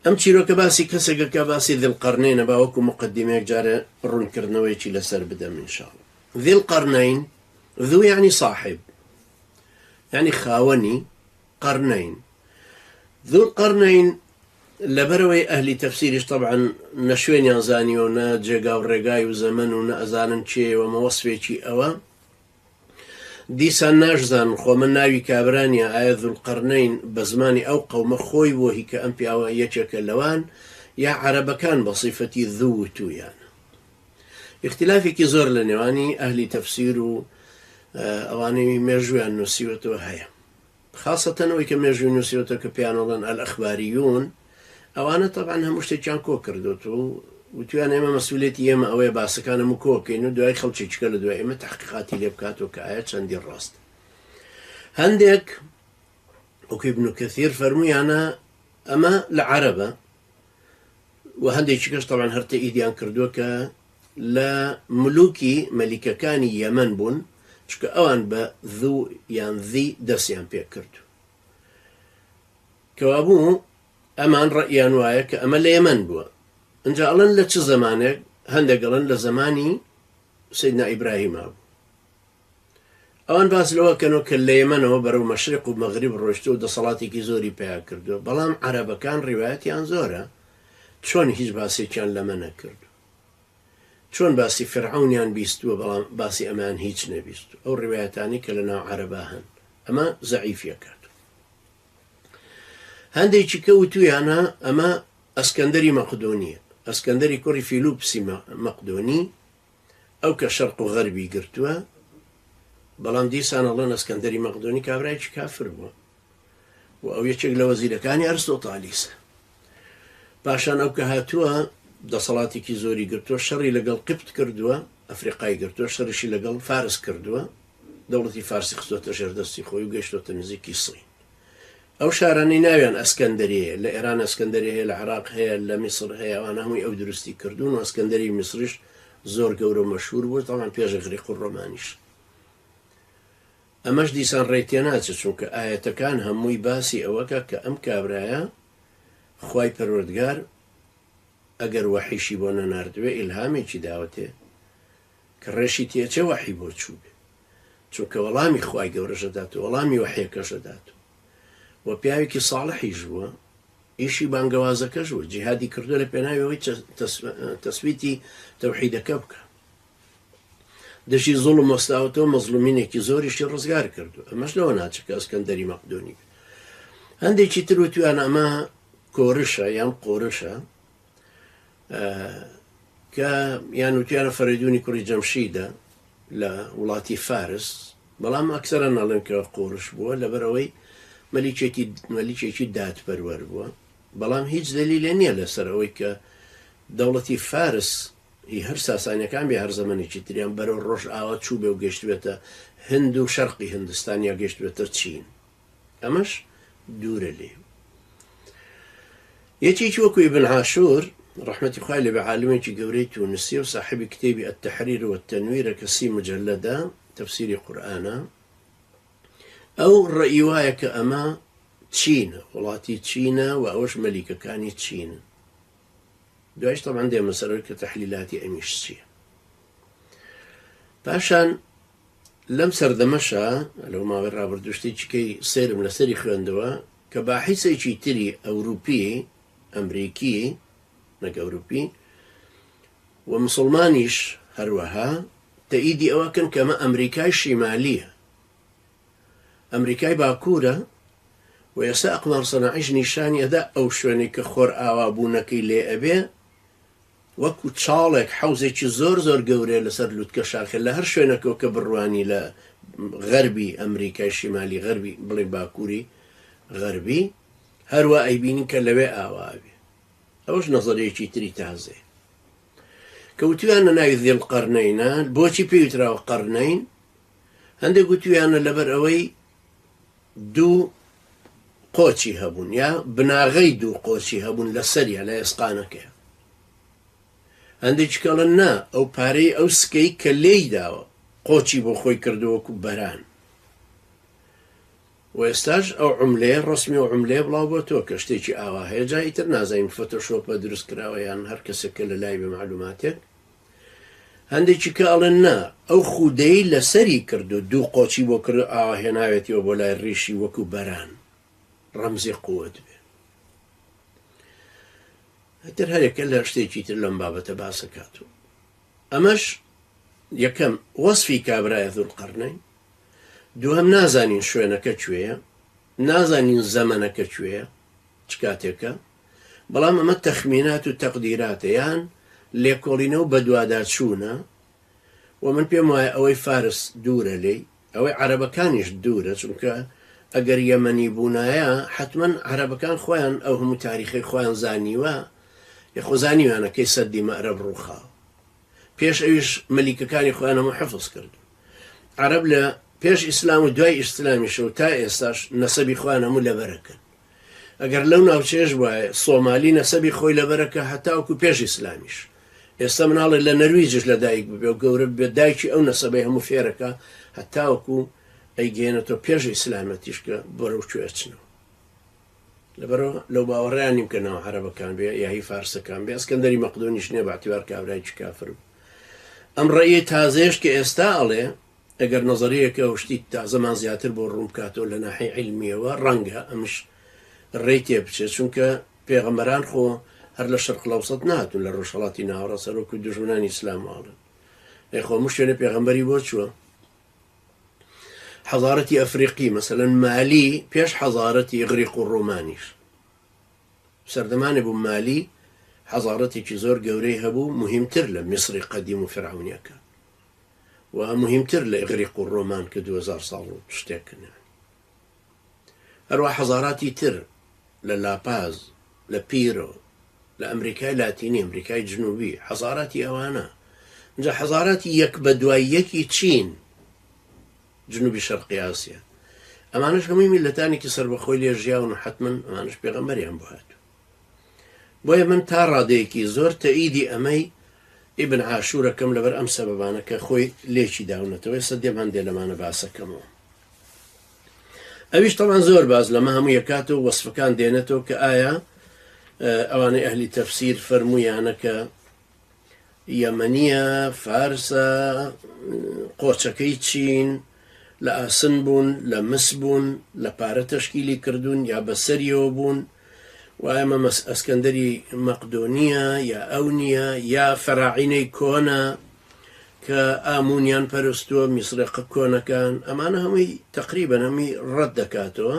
ئەم چیرۆکە باسی کەسێکە کە باسی ذی القرنینە با وەکو مقدمەیەک جارێ ڕوونکردنەوەیەکی لەسەر بدەم ان شاء الله. ذی القرنین ذو یعنی صاحب یعنی خاوەنی قرنین ذو القرنین لەبەرەوەی ئەهلی تەفسیریش طبعا نە شوێنیان زانیوە و نە جێگا و ڕێگای و زەمەن و نە ئەزانن کێیە و مەوەسفێکی ئەوە دیسان ناشزانن خۆ ئەمە ناوی کابرا نیە ئایا ذوالقرنین بە زمانی ئەو قەومە خۆی بۆ هی کە ئەم پیاوە یەکێکە لەوان یا عەرەبەکان بە سیفەتی ذو وتویانە ئیختلافێکی زۆر لە نێوانی ئەهلی تەفسیر و ئەوانەی مێژوویان نووسیوەتەوە هەیە خاسەتەن ئەوەی کە مێژووی نووسیوەتەوە کە پێیان ئەڵێن الاخباریون ئەوانە تەبعەن هەموو شتێکیان کۆ کردۆتەوە و وتویان ئێمە مەسئولیەتی ئێمە ئەوەیە باسەکان هەموو کۆ بکەین و دوای خەڵکێکی کە لە دوای ئێمە تحقیقاتی لێ بکاتەوە کە ئایا چەندی ڕاست هەندێک وەکو ابن کەثیر فەرموویانە ئەمە لە عەرەبە و هەندێکی کەش تەبعەن هەر تەئیدیان کردووە کە لە ملوکی مەلیکەکانی یەمەن بوون چونکە ئەوان بە ذو یان ذی دەستیان پێ کرد کەوابوو ئەمان ڕەئیان وایە کە ئەمە لە یەمەن بووە ئینجا ئەڵێن لە چ زەمانێک هەندێک ئەڵێن لە زەمانی سەیدنا ئیبراهیما بوو ئەوان باس لەوە کەنەوە کە لە یەمەنەوە بەرەو مەشرق و مەغریب ڕۆشتووە و دەسەڵاتێکی زۆری پەیا کردووە، بەڵام عەرەبەکان ڕیوایەتیان زۆرە، چۆن هیچ باسێکیان لەمە نەکردووە؟ چۆن باسی فیرعەونیان بیستووە بەڵام باسی ئەمەیان هیچ نەبیستووە؟ ئەو ڕیوایەتانەی کە لەناو عەرەبا هەن ئەمە زەعیفی ئەکات. هەندێکی کە وتویانە ئەمە ئەسکەندەری مەقدۆنیە، ئەسکەندەری کوڕی فیلوپسی مەقدۆنی ئەو کە شەرق و غەربی گرتووە، بەڵام دیسان ئەڵێن ئەسکەندەری مەقدۆنی کابرایەکی کافر بووە و ئەو یەکێک لە وەزیرەکانی ئەرستۆتالیسە. پاشان ئەو کە هاتووە دەسەڵاتێکی زۆری گرتووە، شەڕی لەگەڵ قبت کردووە، ئەفریقای گرتووە، شەڕیشی لەگەڵ فارس کردووە، دەوڵەتی فارسی خستۆتە ژێردەستی خۆی و گەیشتۆتە نزیکی سین. ئەو شارانەی ناویان ئەسکەندەریەیە، لە ئێران ئەسکەندەریە هەیە، لە عێراق هەیە، لە میسر هەیە، ئەوانە هەمووی ئەو دروستی کردوون و ئەسکەندەری میسریش زۆر گەورە و مەشهوور بوو، تەبعەن پێش ئەغریق و ڕۆمانیش. ئەمەش دیسان ڕێی تێناچێت، چونکە ئایەتەکان هەمووی باسی ئەوەکە کە ئەم کابرایە خوای پەروەردگار ئەگەر وەحیشی بۆ نەناردبێ ئیلهامێکی داوەتێ کە ڕێشی تێچێ وەحی بۆ چووبێ. چونکە وەڵامی خوای گەورەش ئەدات و وەڵامی وەحیەکەش ئەدات و پیاوێکی ساڵحیش بووە ئیشی بانگەوازەکەش بوو جیهادی کردووە لە پێناوی ئەوەی تەسبیتی تەوحیدەکە بکە دژی زوڵم وەستاوەتەوە مەزڵومینێکی زۆریشی ڕزگار کردو ئەمەش لەوە ناچێت کە ئەسکەندەری مەقدۆنی بێت هەندێکی تر وتویان ئەمە کۆرشە یان قۆرشە کە یان وتیانە فەرەیدونی کوڕی جەمشیدە لە وڵاتی فارس بەڵام ئەکسەرە ناڵێن کە قۆرش بووە لەبەرەوەی مەلیکێکی مەلیکێکی دادپەروەر بووە بەڵام هیچ دەلیلێ نییە لەسەر ئەوەی کە دەوڵەتی فارس هی هەر ساسانیەکان بێ هەر زەمەنێکی تریان بەرەو ڕۆژ ئاوا چوو بێ و گەشتبێتە هند و شەرقی هندستان یا گەشتبێتە چین ئەمەش دوورە لێ. یەکێکی وەکو ئیبن عاشور ڕەحمەتی خوای لێ بێ عالمێکی گەورەی تونسیە و ساحێبی کتێبی التحریر والتنویر کە سی مجلدە تەفسیری قورئانە ئەو ڕەئی وایە کە ئەمە چینە وڵاتی چینە و ئەوەش مەلیکەکانی چینن دوایش طبعا دێمە سەرەوەی کە تەحلیلاتی ئەمیش چییە پاشان لەم سەردەمەشا، لەو ماوەی ڕابردوو شتێکی کەی سەیرم لەسەری خوێندەوە کە باحیسێکی تری ئەوروپی، ئەمریکی نەک ئەوروپی، و مسوڵمانیش هەروەها تەئیدی ئەوە کەن کە ئەمە ئەمریکای شیمالییە، ئەمریکای باکوورە و ئێستا ئەقمار سەناعیش نیشانی ئەدا ئەو شوێنەی کە خۆرئاوا بوونەکەی لێ ئەبێ وەکو چاڵێک حەوزێکی زۆر زۆر گەورەیە لەسەر لوتکە شاخێ لە هەر شوێنەکەوە کە بڕوانی لە غەربی ئەمریکای شیمالی غەربی بڵێن باکووری غەربی هەروا ئەیبینین کە لەوێ ئاوا ئەبێ ئەوەش نەزەرەیەکی تری تازەیە کە وتویانە ناوی ذی القرنینە بۆچی پێی وتراوە قەرنین هەندێک وتویانە لەبەر ئەوەی دوو قۆچی هەبوون یا بناغەی دوو قۆچی هەبوون لەسەریا لە ئێسقانەکەیا. هەندێکی کەڵن نا ئەو پارەی ئەو سکەی کە لێی داوە قۆچی بۆ خۆی کردووە وەکو بەران. و ئێستاش ئەو عوملەیە ڕەسمی ئەو عوملەیە بڵاو بۆتەوە کە شتێکی ئاوا هەیە جا ئیتر نازانین فۆتۆشۆپە دروست کراوە یان هەر کەسێک کە لە لای بە معلوماتێک هەندێکی کە ئەڵێن نا ئەو خودەی لەسەری کرد و دوو قۆچی بۆ کرد و ئاوا هێناوێتیەوە بۆ لای ڕیشی وەکو بەران ڕەمزی قوت بێ هەتر هەرێکە لە شتێکی تر لەم بابەتە باسەکات و ئەمەش یەکەم وەسفی کابرایە ذوالقەرنەین دووهەم نازانین شوێنەکە کوێیە، نازانین زەمەنەکە کوێیە، چ کاتێکە، بەڵام ئەمە تەخمینات و تەقدیراتە یان لێکۆڵینە و بەدواداچوونە و من پێم وایە ئەوەی فارس دوورە لێی، ئەوەی عەرەبەکانیش دوورە، چونکە ئەگەر یەمەنی بوونایە حەتمەن عەرەبەکان خۆیان ئەو هەموو تاریخەی خۆیان زانیوە، یەخۆ زانیویانە کەی سەدی مەئرەب ڕووخاوە. پێش ئەویش مەلیکەکانی خۆیان هەموو حفظ کردو. عەرەب لە پێش ئیسلام و دوای ئیسلامیشەوە تا ئێستاش نەسەبی خۆیان هەموو لەبەرەکەن. ئەگەر لەو ناوچەیەش بوایە سۆمالی نەسەبی خۆی لەبەرەکە هەتاوەکو پێش ئیسلامیش. ئێستا مناڵێ لە نەرویجش لە دایک ببێ و گەورە ببێ دایکی ئەو نەسەبەی هەموو فێرەکا هەتاوەکو ئەیگەیەنێتەوە پێش ئیسلامەتیش کە بەرەو کوێ ئەچنەوە. لەبەرئەوە لەو باوەڕەیا نیم کە ناو عەرەبەکان بێ یا هی فارسەکان بێ، ئەسکەندەری مەقدۆنیش نیە بە ئیعتیبار کابرایەکی کافر بوو. ئەم ڕەئیەی تازەیەش کە ئێستا ئەڵێ ئەگەر نەزەریەکە و شتی تازەمان زیاتر بۆ ڕوون بکاتەوە لە ناحیەی عیلمیەوە ڕەنگە ئەمش ڕێی تێ بچێت چونکە پێغەمبەران خۆ هەر لە شەرق الاوسط نەهاتوون لە ڕۆژهەڵاتی ناوەڕاست هەر وەکو دوژمنانی ئیسلام واڵن ئەی خۆ هەموو شوێنێ پێغەمبەری بۆ چووە حەزارەتی ئەفریقی مەسەلەن مالی پێش حەزارەتی ئیغریق و ڕۆمانیش سەردەمانێ بوو مالی حەزارەتێکی زۆر گەورەی هەبوو مهمتر لە میسری قەدیم و فرعونیەکان و مهمتر لە ئیغریق و ڕۆمان کە 2000 ساڵ و شتێکن هەروە حەزاراتی تر لە لاپاز لە پیرۆ لە ئەمریکای لاتینی ئەمریکای جنوبی حەزاراتی ئەوانە جا حەزاراتی یەک بە دوای یەکی چین جنوبی شەرقی ئاسیا ئەمانەش هەمووی میللەتانێکی سەربەخۆی لێ ژیاون و حەتمەن ئەمانەش پێغەمبەریان بۆ هاتوو بۆیە من تا ڕادەیەکی زۆر تەئیدی ئەمەی ئیبن عاشورەکەم لەبەر ئەم سەبەبانە کە خۆی لێکی داونەتەوە ئێستا دێم هەندێ لەمانە باسەکەمەوە ئەویش تەبعەن زۆر باس لەمە هەموو یەکاتەوە وەسفەکان دێنێتەوە کە ئایا ئەوانەی ئەهلی تەفسیر فەرموویانە کە یەمەنیە فارسە قۆچەکەی چین لە ئاسن بوون لە مس بوون لە پارە تەشکیلی کردوون یا بەسەریەوە بوون وایە مەمەس ئەسکەندەری مەقدۆنیە یا ئەو نییە یا فەراعینەی کۆنە کە ئامونیان پەرستووە، میسرەقە کۆنەکان، ئەمانە هەمووی تەقریبەن هەمووی ڕەت دەکاتەوە،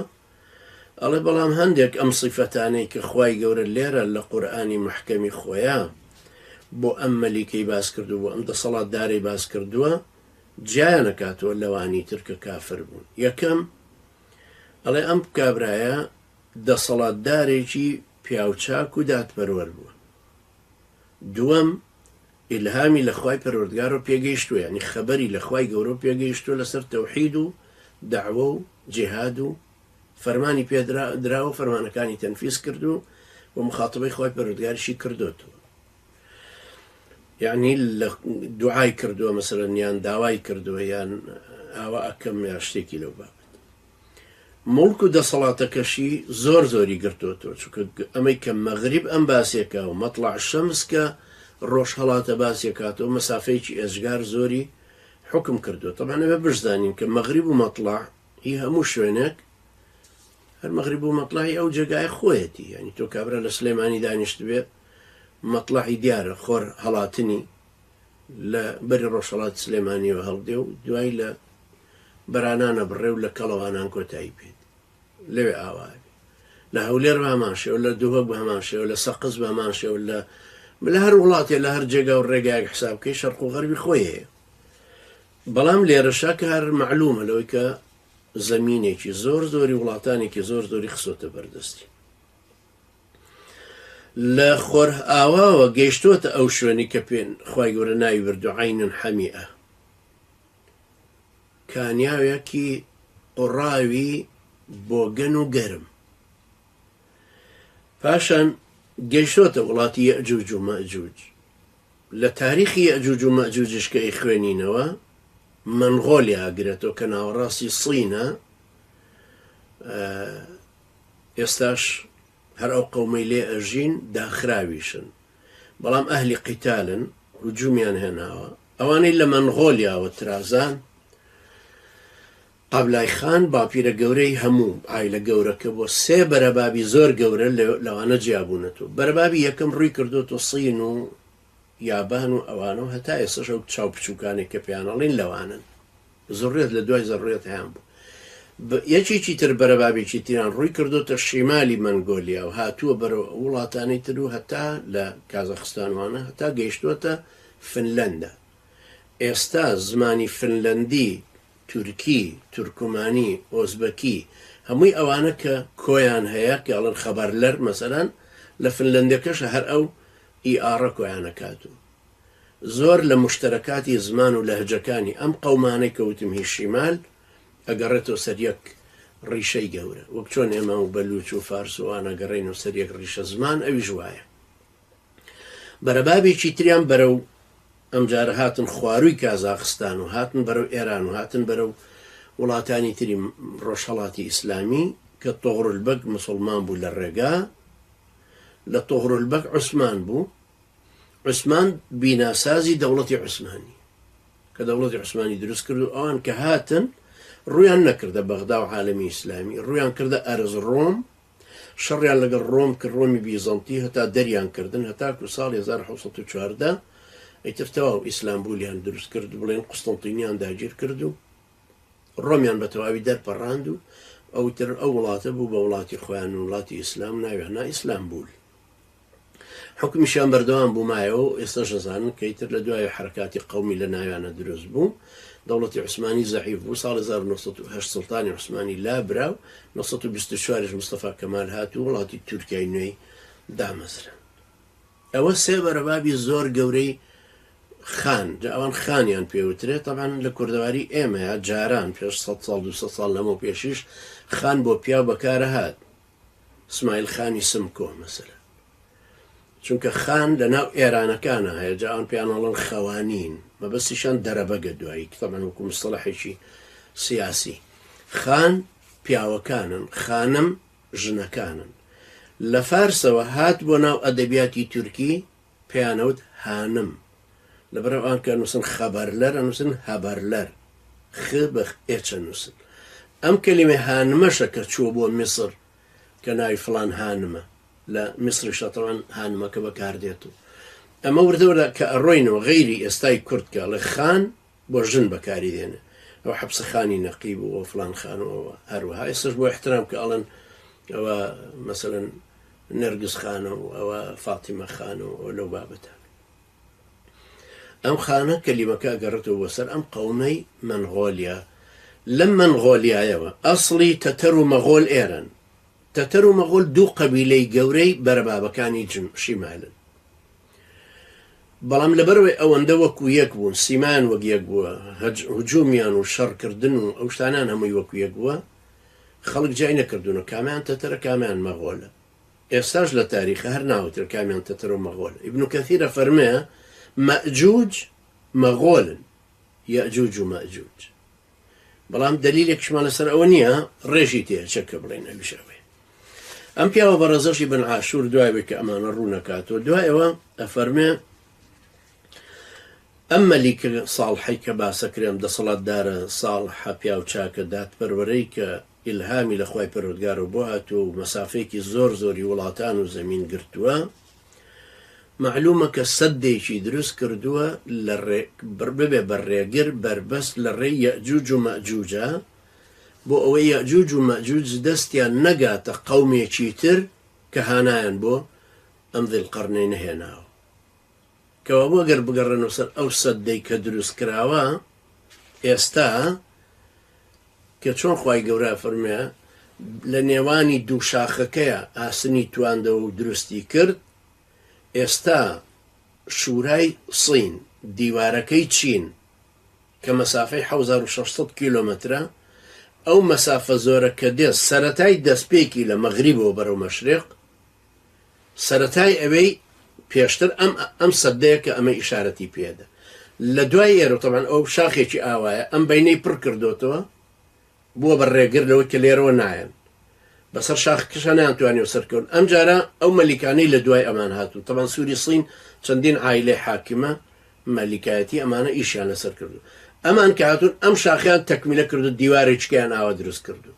ئەڵێ بەڵام هەندێک ئەم سیفەتانەی کە خوای گەورە لێرە لە قورئانی مەحکەمی خۆیا بۆ ئەم مەلیکەی باس کردووە، بۆ ئەم دەسەڵاتدارەی باس کردووە، جیایان ئەکاتەوە لەوانی تر کە کافر بوون. یەکەم، ئەڵێ ئەم کابرایە دەسەڵاتدارێکی پیاوچاک و دادپەروەر بووە. دووەم، ئیلهامی لە خوای پەروەردگارەوە پێگەیشتووە یانی خەبەری لە خوای گەورەوە پێگەیشتووە لەسەر تەوحید و دەعوە و جیهاد و فەرمانی پێ دراوە فەرمانەکانی تەنفیز کردوو و مخاتبەی خوای پەروەردگاریشی کردۆتەوە یعنی لە دوعای کردووە مەسەلەن یان داوای کردووە یان ئاوا ئەکەم یا شتێکی لەو بابەت موڵک و دەسەڵاتەکەشی زۆر زۆری گرتۆتەوە چونکە ئەمەی کە مەغریب ئەم باسێکا و مەطلع شەمس کە ڕۆژهەڵاتە باسێکاتەوە مەسافەیەکی ئێجگار زۆری حوکم کردووە تەبعەن ئەبێ بشزانین کە مەغریب و مەطلع هی هەموو شوێنێک هەر مەغریب و مەطلعی ئەو جێگای خۆیەتی یعنی تۆ کابرا لە سلێمانی دانیشت بێ مەطلعی دیارە خۆر هەڵاتنی لە بەری ڕۆژهەڵات سلێمانیەوە هەڵدێ و دوای لە بەرانان ئەبڕێ و لە کەڵەوانان کۆتایی پێ دێ. لەوێ ئاوا ئەبێ. لە هەولێر بە هەمان شێوە، لە دهۆک بە هەمان شێوە، لە سەقز بە هەمان شێوە، لە لە هەر وڵاتێ لە هەر جێگا و ڕێگایەک حساب بکەی شەرق و غەربی خۆی هەیە. بەڵام لێرەشا کە هەر مەعلوومە لەوەی کە زەمینێکی زۆر زۆری وڵاتانێکی زۆر زۆری خستۆتە بەردەستی. لە خۆرئاواوە گەیشتۆتە ئەو شوێنی کە پێ خوای گەورە ناوی بردوو عین حمیئە. کانیاوێکی قوڕاوی بۆگەن و گەرم. پاشان گەیشتۆتە وڵاتی یەئجوج و مەئجوج. لە تاریخی یەئجوج و مەئجوجیش کە ئەیخوێنینەوە مەنغۆلیا ئەگرێتەوە کە ناوەڕاستی سینە. ئێستاش هەر ئەو قەومەی لێ ئەژین داخراویشن بەڵام ئەهلی قیتالن هجومیان هێناوە ئەوانەی لە مەنغۆلیاوە ترازان قابلای خان باپیرە گەورەی هەموو عایلە گەورەکە بۆ سێ بەرەبابی زۆر گەورە لەوانە جیابوونەتەوە بەرەبابی یەکەم ڕووی کردۆتە سین و یابان و ئەوانە و هەتا ئێستاش ئەو چاو بچووکانەی کە پێیان ئەڵێن لەوانەن زڕێت لە دوای زەڕێت هەیان بوو یەکێکی تر بەرەبابێکی تریان ڕووی کردوتە شیمالی مەنگۆلیا و هاتووە بەرەو وڵاتانی تر و هەتا لە کازاخستانوانە هەتا گەیشتووەتە فنلەندا ئێستا زمانی فنلەندی تورکی تورکمانی ئۆزبەکی هەمووی ئەوانە کە کۆیان هەیە کە ئەڵێن خەبەرلەر مەسەلەن لە فنلەندەکەش هەر ئەو ئی ئاڕە کۆیان ئەکات و زۆر لە موشتەرەکاتی زمان و لەهجەکانی ئەم قەومانەی کە وتم هی شیمال ئەگەڕێتەوە سەر یەک ڕیشەی گەورە وەک چۆن ئێمە و بەلوچ و فارس و ئەوان ئەگەڕێینەوە سەر یەک ڕیشە زمان ئەویش وایە. بەرەبابێکی تریان بەرەو ئەمجارە هاتن خوارووی کازاخستان و هاتن بەرەو ئێران و هاتن بەرەو وڵاتانی تری ڕۆژهەڵاتی ئیسلامی کە تۆغرولبەگ مسوڵمان بوو لە ڕێگا لە تۆغرولبەگ عوسمان بوو عوسمان بیناسازی دەوڵەتی عوسمانی کە دەوڵەتی عوسمانی دروست کرد و ئەوان کە هاتن ڕویان نەکردە بەغدا و عالەمی ئیسلامی ڕویان کردە ئەرز ڕۆم شەڕیان لەگەڵ ڕۆم کرد، ڕۆمی بیزەنتی، هەتا دەریان کردن، هەتاکو ساڵی 1714 ئیتر تەواو ئیسلامبولیان دروست کرد، بڵێن قوستەنتینیان داگیر کرد و ڕۆمیان بە تەواوی دەرپەڕاند و ئەوتر ئەو وڵاتە بوو بە وڵاتی خۆیان و وڵاتی ئیسلام ناویان نا ئیسلامبول. حوکمیشیان بەردەوام بوو مایەوە و ئێستاش ئەزانن کە ئیتر لە دوای حەرەکاتی قەومی لە ناویانە دروست بوو دەوڵەتی عوسمانی زەعیف بوو ساڵ 1908 سوڵتانی عوسمانی لابرا و 924 یش مستەفا کەمال هات و وڵاتی تورکیای نوێی دامەزراند. ئەوە سێ بەرەبابی زۆر گەورەی خان جا ئەوان خانیان پێوترێ تەبعەن لە کوردەواری ئێمەیە جاران پێش 100 ساڵ 200 ساڵ لەمەو پێشیش خان بۆ پیاو بەکارەهات سمایل خانی سمکۆ مەسەلەن چونکە خان لە ناو ئێرانەکانە هەیە جا ئەوان پێیان ئەڵێن خەوانین مەبەستیشان دەرەبەگە دوایی تەبعەن وەکو مستەڵەحێکی سیاسی خان پیاوەکانن خانم ژنەکانن لە فارسەوە هات بۆ ناو ئەدەبیاتی تورکی پێیانەوت هانم لەبەرئەو ئەوان کە ئەنووسن خەبەرلەر ئەنووسن هەبەرلەر خ بە ئێچ ئەنووسن ئەم کەلیمەی هانمەشە کە چووە بۆ میسر کە ناوی فڵان هانمە لە میسریشا تەوان هانمەکە بەکاردێت و ئەمە وردە وردە کە ئەڕۆینەوە غەیری ئێستای کورد کە ئەڵێ خان بۆ ژن بەکاری دێنێ ئەو حەپسە خانی نەقیب و ئەو فڵان خان و ئەوە هەروەها ئێستاش بۆ احترام کە ئەڵێن ئەوە مەسەلەن نەرگس خانە و ئەوە فاتیمە خان و ئەو لەو بابەتە ئەم خانە کەلیمەکە ئەگەڕێتەوە بۆ سەر ئەم قەومەی مەنغۆلیا لەم مەنغۆلیایەوە ئەسڵی تەتەر و مەغۆل ئێرەن تەتەر و مەغۆل دوو قەبیلەی گەورەی بەرەبابەکانی جم شیمالن بەڵام لەبەرئەوەی ئەوەندە وەکو یەک بوون، سیمایان وەک یەک بووە، هجومیان و شەڕکردن و ئەو شتانەیان هەمووی وەکو یەک بووە، خەڵک جیای نەکردوونە کامیان تەتەرە کامیان مەغۆلە. ئێستاش لە تاریخە هەر ناوترێ کامیان تەتەرە و مەغۆلە. ئیبن کەثیر ئەفەرمێ مەئجوج مەغۆلن، یەئجوج و مەئجوج. بەڵام دەلیلێکیشمان لەسەر ئەوە نییە ڕێژی تێچە کە بڵێن ئەویش ئەوەیە. ئەم پیاوە بەڕێزەش ئیبن عاشور دوای ئەوەی کە ئەمانە ڕوون ئەکاتەوە دوای ئەوە ئەفەرمێ ئەم مەلیکە ساڵحەی کە باسەکرێ ئەم دەسەڵاتدارە ساڵحە پیاو چاکە دادپەروەرەی کە ئیلهامی لە خوای پەروەردگارەوە بۆ هاتووە و مەسافەیەکی زۆر زۆری وڵاتان و زەمین گرتووە مەعلومە کە سەدێکی دروست کردووە لە ڕێ ببێ بە ڕێگر بەربەست لە ڕێی یەئجوج و مەئجوجا بۆ ئەوەی یەئجوج و مەئجوج دەستیان نەگاتە قەومێکی تر کە هانایان بۆ ئەم ذی القرنینە هێناوە. کەوابوو ئەگەر بگەڕێنەوە سەر ئەو سەددەی کە دروست کراوە ئێستا کە چۆن خوای گەورە ئەفەرموێ لە نێوانی دوو شاخەکەیا ئاسنی تواندەوە و دروستی کرد، ئێستا شورای صین دیوارەکەی چین کە مەسافەی 7600 کیلۆمەترە، ئەو مەسافە زۆرە کە دێت سەرەتای دەستپێکی لە مەغریبەوە بەرەو مەشریق، سەرەتای ئەوێی پێشتر ئەم ئەم سەدەیە کە ئەمە ئیشارەتی پێدە لە دوای ئێرە تەبعەن ئەو شاخێکی ئاوایە ئەم بەینەی پڕ کردۆتەوە بووە بە ڕێگر لەوەی کە لێرەوە نایەن. بەسەر شاخەکەشا نەیانتوانیوە سەرکەون. ئەمجارە ئەو مەلیکانەی لە دوای ئەمان هاتوون، تەبعەن سووری سین چەندین عایلەی حاکمە، مەلیکایەتی ئەمانە ئیشیان لەسەر کردوو. ئەمان کە هاتوون ئەم شاخەیان تەکمیلە کردو دیوارێکیان ئاوا دروست کردوو.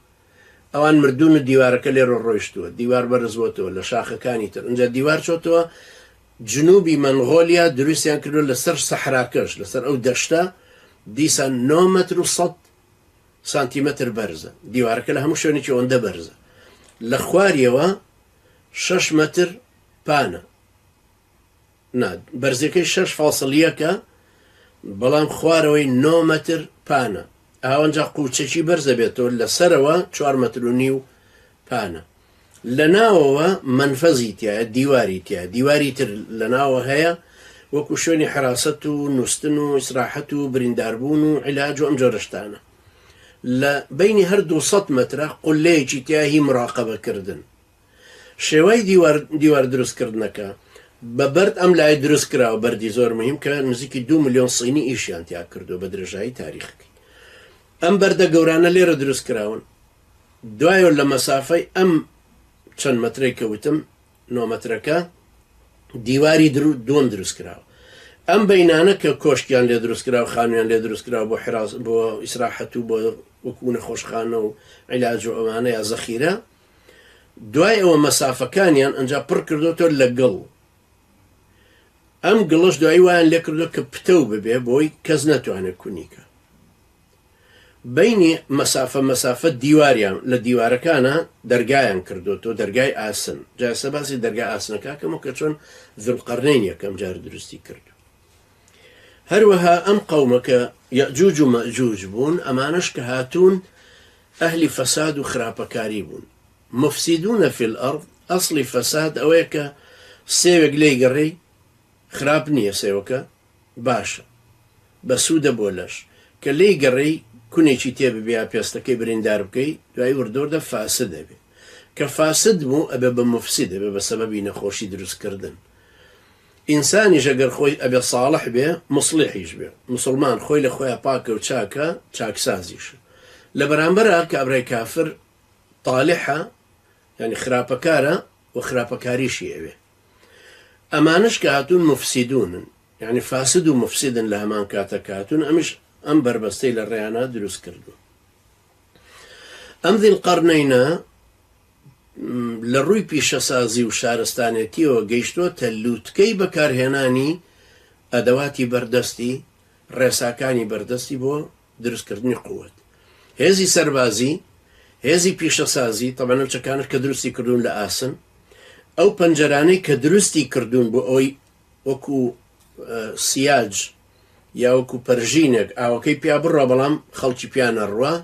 ئەوان مردوون و دیوارەکە لێرە ڕۆیشتووە، دیوار بەرز بۆتەوە لە شاخەکانی تر. ئینجا دیوار چۆتەوە جنوبی مەنغۆلیا دروستیان کردووە لەسەر سەحراکەش، لەسەر ئەو دەشتە دیسان نۆ مەتر و سەد سانتیمەتر بەرزە، دیوارەکە لە هەموو شوێنێکی ئەوەندە بەرزە، لە خواریەوە شەش مەتر پانە، نا بەرزیەکەی شەش فاصل یەکە، بەڵام خوارەوەی نۆ مەتر پانە، ئاوەنجا قوچەکی بەرزە بێتەوە لە سەرەوە چوار مەتر و نیو پانە. لە ناوەوە مەنفەزی تیایە، دیواری تیایە، دیواری تر لە ناوە هەیە وەکو شوێنی حەراسەت و نووستن و ئیسراحەت و برینداربوون و عیلاج و ئەم جۆرە شتانە. لە بەینی هەر 200 مەترە قوللەیەکی تیا هی مراقەبە کردن. شێوەی دیوار دیوار دروست کردنەکە بە بەرد ئەم لای دروست کراوە، بەردی زۆر مهم کە نزیکی 2 ملیۆن سینی ئیشیان تیا کردووە بە درێژایی تاریخەکەی. ئەم بەردە گەورانە لێرە دروست کراون. دوایەوە لە مەسافەی ئەم چەند مەترەی کە وتم نۆ مەترەکە دیواری درو دووەم دروست کراوە. ئەم بینانە کە کۆشکیان لێ دروست کراوە، خانویان لێ دروست کراوە بۆ حراس، بۆ ئیسراحەت و بۆ وەکو نەخۆشخانە و عیلاج و ئەوانە یا زەخیرە، دوای ئەوە مەسافەکانیان ئەنجا پڕ کردوتەوە لە گڵ. ئەم گڵەش دوایی وایان لێ کردووە کە پتەو ببێ بۆی کەس نەتوانێت کونیکە. بەینی مەسافە مەسافە دیواریان لە دیوارەکانا دەرگایان کردۆتەوە دەرگای ئاسن جا ئێستا باسی دەرگا ئاسنەکە کەم و کە چۆن ذوالقەرنەین یەکەم جار دروستی کردو هەروەها ئەم قەومە کە یەجوج و مەجوج بوون ئەمانەش کە هاتوون ئەهلی فەساد و خراپەکاری بوون مفسدون فی الارض ئەسڵی فەساد ئەوەیە کە سێوێک لێی گەڕێی خراپ نییە سێوەکە باشە بەسوودە بۆ لەش کە لێی گەڕێی کونێکی تێ ببێ یا پێستەکەی بریندار بکەی دوایی وردە وردە فاسد ئەبێ کە فاسد بوو ئەبێ بە مفسد ئەبێ بە سەبەبی نەخۆشی دروست کردن ئینسانیش ئەگەر خۆی ئەبێ ساڵح بێ موسڵیحیش بێ موسڵمان خۆی لە خۆیا پاکە و چاکە چاکسازیشە لە بەرامبەرا کابرای کافر تاڵحە یانی خراپەکارە و خراپەکاریشی ئەوێ ئەمانەش کە هاتوون موفسیدونن یانی فاسد و موفسیدن لە هەمان کاتە کە هاتوون ئەمیش ئەم بەربەستەی لە ڕێیانا دروست کردووە. ئەم ذی القرنینە لە ڕووی پیشەسازی و شارستانێتیەوە گەیشتووەتە لووتکەی بەکارهێنانی ئەدەواتی بەردەستی، ڕێساکانی بەردەستی بۆ دروستکردنی قوت. هێزی سەربازی، هێزی پیشەسازی، تەبعەن ئەو چەکانەش کە دروستی کردوون لە ئاسن، ئەو پەنجەرانەی کە دروستی کردوون بۆ ئەوەی وەکو سیاج یا وەکو پەرژینێک ئاوەکەی پیا بڕوا بەڵام خەڵکی پیا نەڕوا،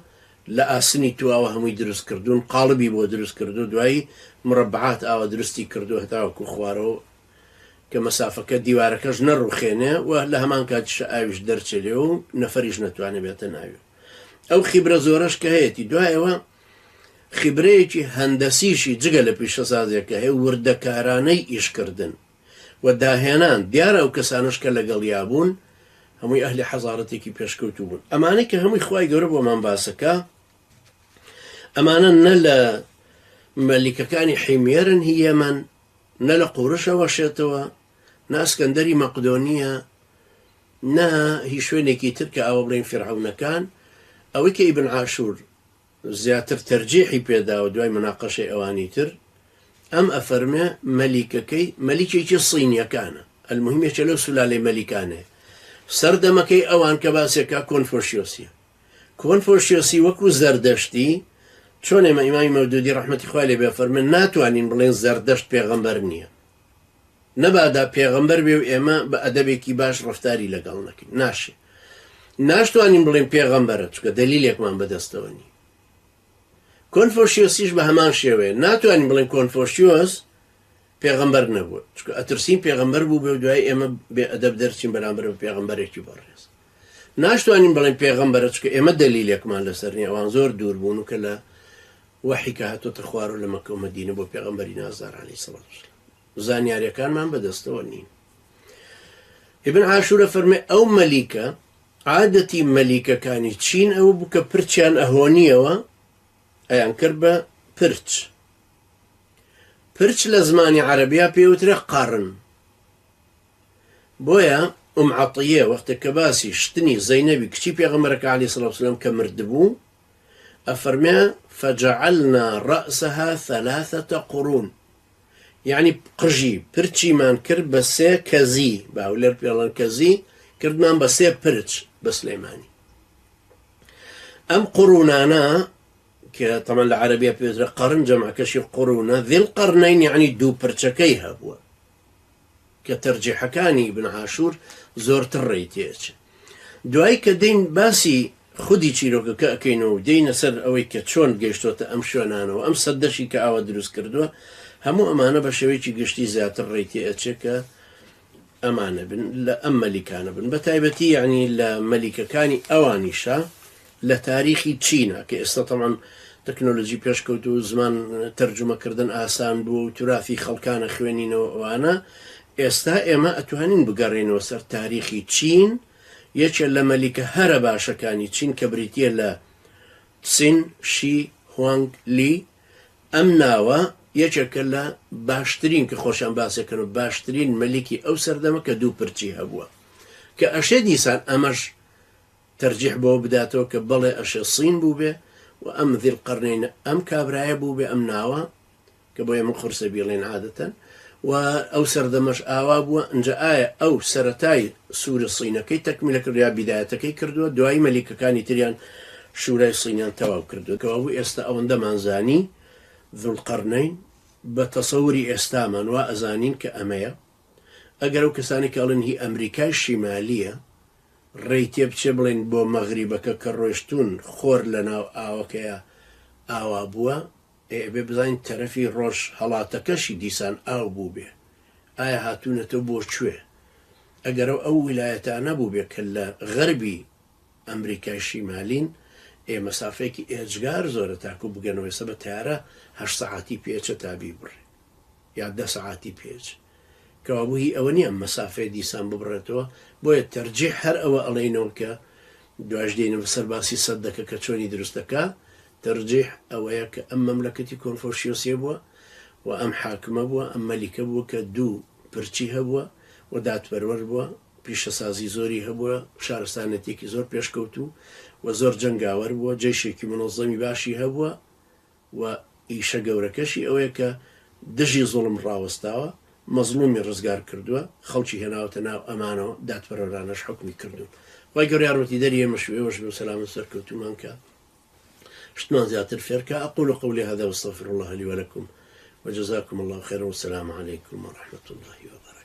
لە ئاسنی تواوە هەمووی دروست کردوون، قاڵبی بۆ دروست کردوو، دوایی مربعات ئاوا دروستی کردووە هەتاوەکو خوارەوە کە مەسافەکە دیوارەکەش نەڕوخێنێ و لە هەمان کاتیشا ئاویش دەرچێ لێ و نەفەریش نەتوانێ بێتە ناوی. ئەو خیبرە زۆرەش کە هەیەتی دوایەوە خیبرەیەکی هەندەسیشی جگە لە پیشەسازێک کە هەیە وردەکارانەی ئیشکردن و داهێنان دیارە ئەو کەسانەش کە لەگەڵیا بوون هەمووی ئەهلی حەزارەتێکی پێشکەوتوو بوون ئەمانەی کە هەمووی خوای گەورە بۆمان باسەکە ئەمانە نە لە مەلیکەکانی حیمیەرن هی یەمەن نە لە قورش ئەوەشێتەوە، نە ئەسکەندەری مەقدۆنییە، نە هی شوێنێکی تر کە ئاوا بڵێین فیرعەونەکان، ئەوەی کە ئیبن عاشوور زیاتر تەرجیحی پێ داوە دوای موناقەشەی ئەوانی تر، ئەم ئەفەرمێ مەلیکەکەی مەلیکێکی صینیەکانە، ئەلموهیم یەکێ لەو سولالەی مەلیکانەیە، سەردەمەکەی ئەوان کە باسێکا کۆنفۆشیۆسیە. کۆنفۆشیۆسی وەکو زەردەشتی، چۆن ئێمە ئیمامی مەودودی ڕەحمەتی خوای لێ بێ فەرموێ ناتوانین بڵێین زەردەشت پێغەمبەر نییە. نەبادا پێغەمبەر بێ و ئێمە بە ئەدەبێکی باش ڕەفتاری لەگەڵ نەکەین. ناشێ. ناشتوانین بڵێین پێغەمبەرە چونکە دەلیلێکمان بەدەستەوە نییە. کۆنفۆشیۆسیش بە هەمان شێوەیە. ناتوانین بڵێین کۆنفۆشیۆس پێغەمبەر نەبووە. چونکە ئەترسین پێغەمبەر بووبێ و دوای ئێمە بێ ئەدەب دەرچین بەرامبەر بە پێغەمبەرێکی بەڕێز. ناشتوانین بڵێین پێغەمبەرە چونکە ئێمە دەلیلێکمان لەسەر نیە ئەوان زۆر دوور بوون و کە لە وەحی کە هاتۆتە خوارەوە لە مەککە و مەدینە بۆ پێغەمبەری نازدار عەلەیهی سڵات وسلام زانیاریەکانمان بەدەستەوە نین. ابن عاشورە فەرمێ ئەو مەلیکە عادەتی مەلیکەکانی چین ئەوە بوو کە پرچیان ئەهۆنیەوە ئەیان کرد بە پرچ. پرچ لە زمانی عەرەبیا پێی وترێ قەڕن. بۆیە ئوم عەتییە وەختێک کە باسی شتنی زەینەبی کچی پێغەمبەرەکە عەلەیهی سڵاو وسلام کە مردبوو ئەفەرمێ فجعلنا رأسها ثلاثة قرون یعنی قژی پرچیمان کرد بە سێ کەزی بە هەولێر پێڵەن کەزی کردمان بە سێ پرچ بە سلێمانی ئەم قڕونانە کە تەمان لە عەربیە پێوترە قەرن جەمعەکەشی قڕونە ذی القرنین یعنی دوو پرچەکەی هەبووە کە تەرجیحەکانی ئیبن عاشور زۆرتر ڕێی تێئەچێ. دوایی کە دێین باسی خودی چیرۆکەکە ئەکەینەوە و دێینە سەر ئەوەی کە چۆن گەیشتۆتە ئەم شوێنانەوە ئەم سەدەشی کە ئاوا دروست کردووە هەموو ئەمانە بە شێوەیەکی گشتی زیاتر ڕێی تێئەچێ کە ئەمانە بن لە ئەم مەلیکانە بن بە تایبەتی یعنی لە مەلیکەکانی ئەوانیشا لە تاریخی چینە کە ئێستا تەمان تەکنۆلۆژی پێشکەوت و زمان تەرجومەکردن ئاسان بوو و تورافی خەڵکانە خوێنینەوە ئەوانە ئێستا ئێمە ئەتوانین بگەڕێینەوە سەر تاریخی چین یەکێ لە مەلیکە هەرە باشەکانی چین کە بریتیە لە تسین شی هوانگ لی ئەم ناوە یەکێکە لە باشترین کە خۆشیان باسێکەن و باشترین مەلیکی ئەو سەردەمە کە دوو پرچی هەبووە کە ئەشێ دیسان ئەمەش تەرجیح بەوە بداتەوە کە بەڵێ ئەشێ صین بووبێ و ئەم ذی القرنین ئەم کابرایە بووبێ ئەم ناوە کە بۆیە من قورسە بیڵێن عادەتەن و ئەو سەردەمەش ئاوا بووە ئینجا ئایا ئەو سەرەتای سوورە صینەکەی تەکمیلە کردووە یا بیدایەتەکەی کردووە دوایی مەلیکەکانی تریان شورای صینیان تەواو کردووە کەوابوو ئێستا ئەوەندەمان زانی ذو القرنین بە تەسەوری ئێستامان وا ئەزانین کە ئەمەیە ئەگەر ئەو کەسانی کە ئەڵێن هی ئەمریکای شیمالیە ڕێی تێ بچێ بڵێین بۆ مەغریبەکە کە ڕۆیشتوون خۆر لە ناو ئاوەکەیا ئاوا بووە، ئێ ئەبێ بزانین تەرەفی ڕۆژ هەڵاتەکەشی دیسان ئاو بووبێ، ئایا هاتوونەتەوە بۆ کوێ؟ ئەگەر ئەو ئەو ویلایەتانە بووبێ کە لە غەربی ئەمریکای شیمالین، ئێ مەسافەیەکی ئێجگار زۆرە تاکوو بگەنەوە، ئێستا بە تەیارە هەشت سەعاتی پێ ئەچێ تا بیبڕێ. یا دە سەعاتی پێچ کەوابوو هی ئەوە نیە ئەم مەسافەیە دیسان ببڕێتەوە بۆیە تەرجیح هەر ئەوە ئەڵێینەوە کە دوایش دێینەوە سەر باسی سەدەکە کە چۆنی دروست دەکا تەرجیح ئەوەیە کە ئەم مەملەکەتی کۆنفۆشیۆسیە بووە و ئەم حاکمە بووە ئەم مەلیکە بووە کە دوو پرچی هەبووە و دادپەروەر بووە پیشەسازی زۆری هەبووە شارستانێتێکی زۆر پێشکەوتوو و زۆر جەنگاوەر بووە جەیشێکی منەزەمی باشی هەبووە و ئیشە گەورەکەشی ئەوەیە کە دژی زوڵم ڕاوەستاوە، مەزڵومی ڕزگار کردووە، خەڵکی هێناوەتە ناو ئەمانەوە، دادپەروەرانەش حوکمی کردوون. خوای گەورە یارمەتیدەری ئێمەش و ئێوەش بێ و سەلامەت و سەرکەوتوومان کا، شتمان زیاتر فێر کا. اقول قولی هذا واستغفر الله لي ولكم وجزاكم الله خيرا والسلام عليكم ورحمة الله وبركاته.